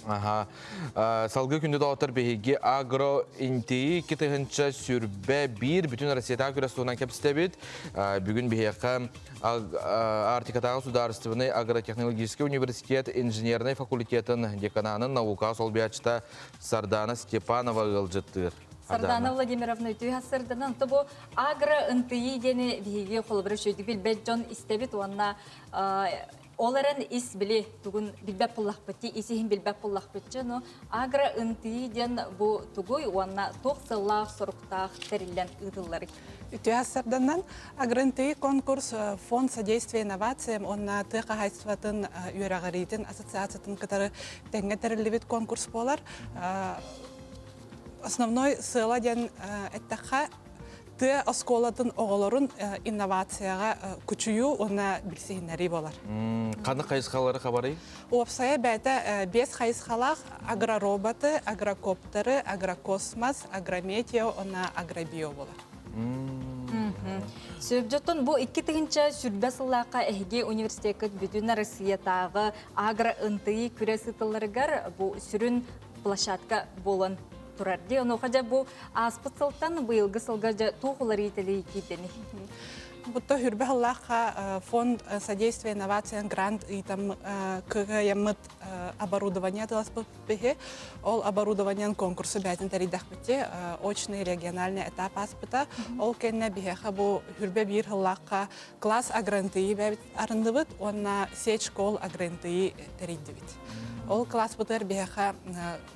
Аха. Салгыы күндү доҕоттор биһиги агро интии 2021 бүтүн Россиятааҕы күрэс туһунан кэпсэтэбит. Бүгүн биһиэхэ Арктикатааҕы судаарыстыбаннай агротехнологическай университет инженернай факультетын декананын наука солбуйааччыта Сардана Степанова ыалдьыттыыр. Сардана Владимировна үтүө сырдынан то бу агро ынтыйыы диэни биһиги холобура үчүгэйдик билбэт дьон истэбит уонна Ол эрэн ис били тугун билбэт буллахпыт дии, ис иһин билбэт буллахпытчы, ну агро ынтыы диэн бу тугуй уонна туох сыллаах соруктаах тэриллэн ыытылларый? Үтүө сарданан Агрынтыы конкурс Фонд содействия инновациям уонна тыа хаһаайыстыбатын үөрэҕириитин ассоциациятын кытары тэҥҥэ тэриллибит конкурс буолар. Основной сыала диэн эттэххэ тыа оскуолатын оҕолорун инновацияҕа кучуйуу уонна билсиһиннэрии буолар. Ханнык хайысхалары хабарый? Уопсайа бэйэтэ биэс хайысхалаах агророботы, агрокоптеры, агрокосмос, агрометео уонна агробио буолар. Сөп бу 2000 сыллаахха эһиги университеккыт бүтүн Россиятааҕы агро-ынтыйыы күрэс ыытылларыгар бу сүрүн площадка буолан турар дии. Онуоха дьэ бу ааспыт сылтан быйылгы сылга дьэ туох уларыйыы киирдэний? Бутта хүрбэ сыллаахха фонд содействия инновациям грант ыйтам кыайаммыт оборудование атыласпыт биһи. Ол оборудованиен конкурсу бээтин тэрийдэхпити очный региональный этап ааспыта. Ол кэннэ биһиэхэ бу хүрбэ биир сыллаахха класс агрантыйы бэбит арындыбыт уонна сеть школ агрантыйы тэрийдибит. Ол класспытыгар биһиэхэ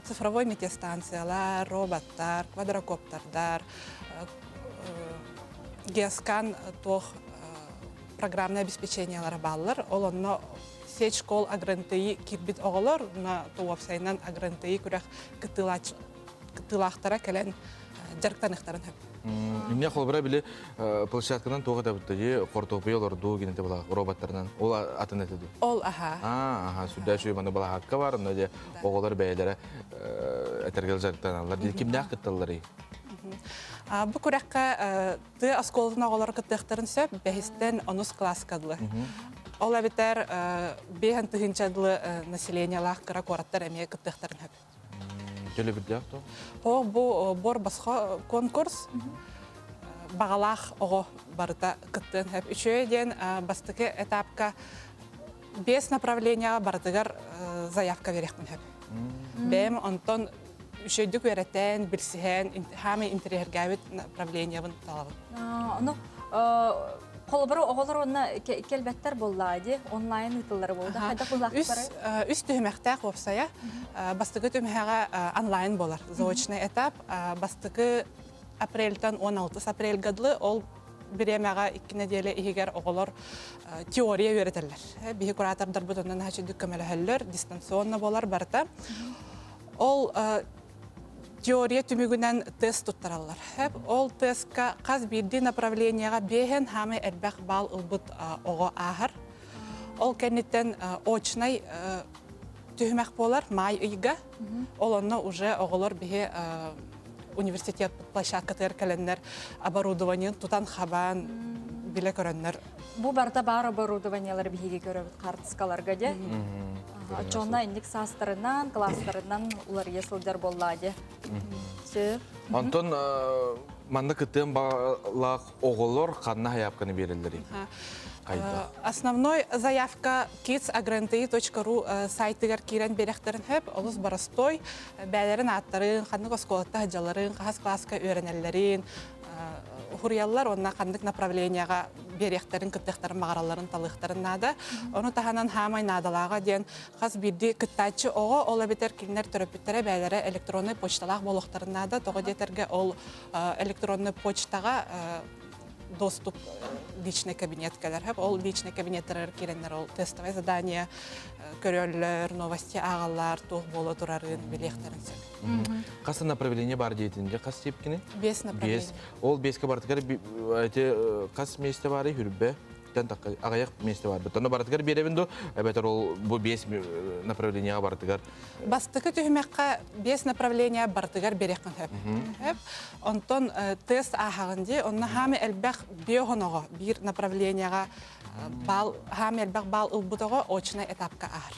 цифровой метеостанциялар, роботтар, квадрокоптердар, геоскан туох программное обеспечениелара бааллар. Ол онно сеть школ агрантыйы киирбит оҕолор, на уопсайынан агрантыйы күрэх кыттыылаахтара кэлэн дьарыктаныхтарын сөп. Инне холобура били площадканан туох этэ хортуопуйа олордуу гинете була роботтарынан ол атын этэ дуу? Ол аха. Аха, сүрдээх үчүгэй манна балаһаакка бар, онно дьэ оҕолор бэйэлэрэ этэргэл дьарыктаналлар. Кимнээх кытталларый? Бу күрэххэ тыа оскуолатын оҕолоро кыттыахтарын сөп, бэһистэн онус кылааска дылы. Ол эбэтэр биэһэн тыһыынча дылы населениелаах кыра куораттар эмиэ кыттыахтарын сөп. Төлөбүрдээх дуо? О, бу бор босхо конкурс баҕалаах оҕо барыта кыттыан сөп. Үчүгэй диэн бастакы этапка биэс направлениеҕа барытыгар заявка биэриэхпин сөп. Бэйэм онтон үчүгэйдик үөрэтэн, билсиһэн, хаамай интэриэһиргээбит направлениебын талабын. Ону холобура оҕолор уонна кэлбэттэр буоллаа дии, онлайн ыытыллар буолда. Хайдах буллахтары? Үс түһүмэхтээх уопсайа. Бастакы түһүмэҕэ онлайн буолар, заочный этап. Бастакы апрельтан 16 апрельга дылы ол бириэмэҕэ икки нэдиэлэ иһигэр оҕолор теория үөрэтэллэр. Биһи куратордарбыт онно наһаа үчүгдүк көмөлөһөллөр, дистанционно буолар барыта. Ол теория түмүгүнэн тест туттараллар. Ол тестка хас биирдии направлениеҕа биэһэн хаамай элбэх баал ылбыт оҕо ааһар. Ол кэнниттэн очнай түһүмэх буолар маай ыйга. Ол онно уже оҕолор биһи университет площадкатыгар кэлэннэр оборудованиен тутан хабаан билэ көрөннөр. Бу барыта баар оборудованиелары биһиги көрөбүт хаартыскаларга дьэ. Оччоҕуна инник саастарынан, класстарынан уларыйа сылдьар буоллаа дьэ. Сөп. Онтон манна кыттыан баҕалаах оҕолор ханна сайаапканы биэрэллэрий? Хайдах? Основной заявка kidsagranti.ru сайтыгар киирэн биэрэхтэрин сөп. Олус боростой. Бээлэрин ааттарын, ханнык оскуолатта сылдьалларын, хаһыс класска үөрэнэллэрин уһуруйаллар уонна ханнык направлениеҕа биэриэхтэрин, кыттыахтарын баҕаралларын талыахтарын наада. Ону таһынан хаамай наадалааҕа диэн хас биирдии кыттааччы оҕо, ол эбэтэр кинилэр төрөппүттэрэ бэйэлэрэ электроннай почталаах буолуохтарын наада. Тоҕо диэтэргэ ол электроннай почтаҕа доступ личный кабинет кэлэр. Ол личный кабинеттарыгар киирэннэр ол тестовое задание көрөллөр, новости ааҕаллар, туох буола турарын билиэхтэрин сөп. Хас направление бар диэтин дьэ хас тиэпкини? Биэс направление. Биэс. Ол биэскэ барытыгар эти хас миэстэ баарый хүрбэ аҕыйах миэстэ бар. Онно барытыгар биэрэбин ду эбэтэр ол бу биэс направлениеҕа барытыгар Бастакы түһүмэххэ биэс направление барытыгар биэриэххин сөп. Сөп. Онтон тест ааһаҕын дии, онно хаамы элбэх биохоноҕо биир направлениеҕа баал хаамы элбэх баал ылбыт оҕо очнай этапка ааһар.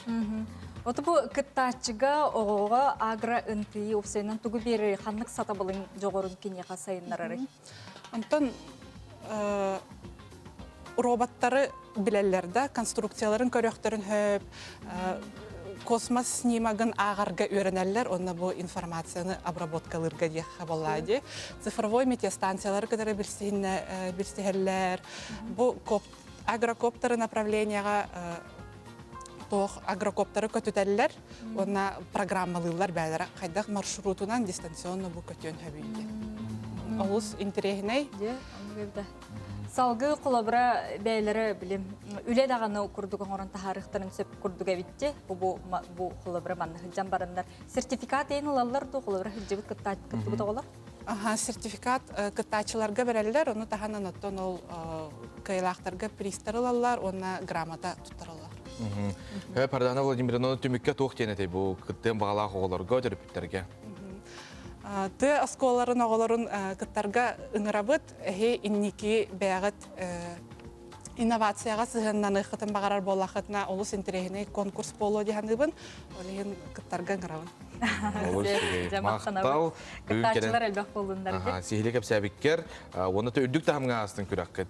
Оту бу кыттааччыга оҕоҕо агро ынтыйы уопсайынан тугу биэрэр ханнык сатабылын дьоҕурун киниэхэ сайыннарарый? Онтон роботтары билэллэр да, конструкцияларын көрүөхтөрүн хөп, космос снимогын ааҕарга үөрэнэллэр, онно бу информацияны обработкалыырга диэххэ буоллаа дии. Цифровой метеостанциялары кытары билсиһэллэр. Бу агрокоптеры направлениеҕа туох агрокоптеры көтүтэллэр уонна программалыыллар бээлэрэ хайдах маршрутунан дистанционно бу көтүөн хөбүй диэн. Олус интэриэһинэй. Салгыы холобура бэйэлэрэ билим үлэ даҕаны курдук оҥорон таһаарыахтарын сөп курдук эбитти. Бу бу холобура манна сылдьан бараннар сертификат эйин ылаллар дуу холобура сылдьыбыт кыттыбыт оҕолор? Аха, сертификат кыттааччыларга бэрэллэр, ону таһынан оттон ол кыайылаахтарга призтар ылаллар уонна грамота туттараллар. Пардана Владимировна, түмүккэ туох диэн этэй бу кыттыан баҕалаах оҕолорго, төрөппүттэргэ? Тыа оскуолаларын оҕолорун кыттарга ыҥырабыт. Эһи инники бэйэҕит инновацияҕа сыһыаннаныаххытын баҕарар буоллаххытына олус интэриэһинэй конкурс буолуо дии саныыбын. Ол иһин кыттарга ыҥырабын. Олус үчүгэй. Махтал. Кыттааччылар элбэх буоллуннар. Сиһили кэпсээбиккэр уонна үрдүк таһымҥа аастын күрэххит.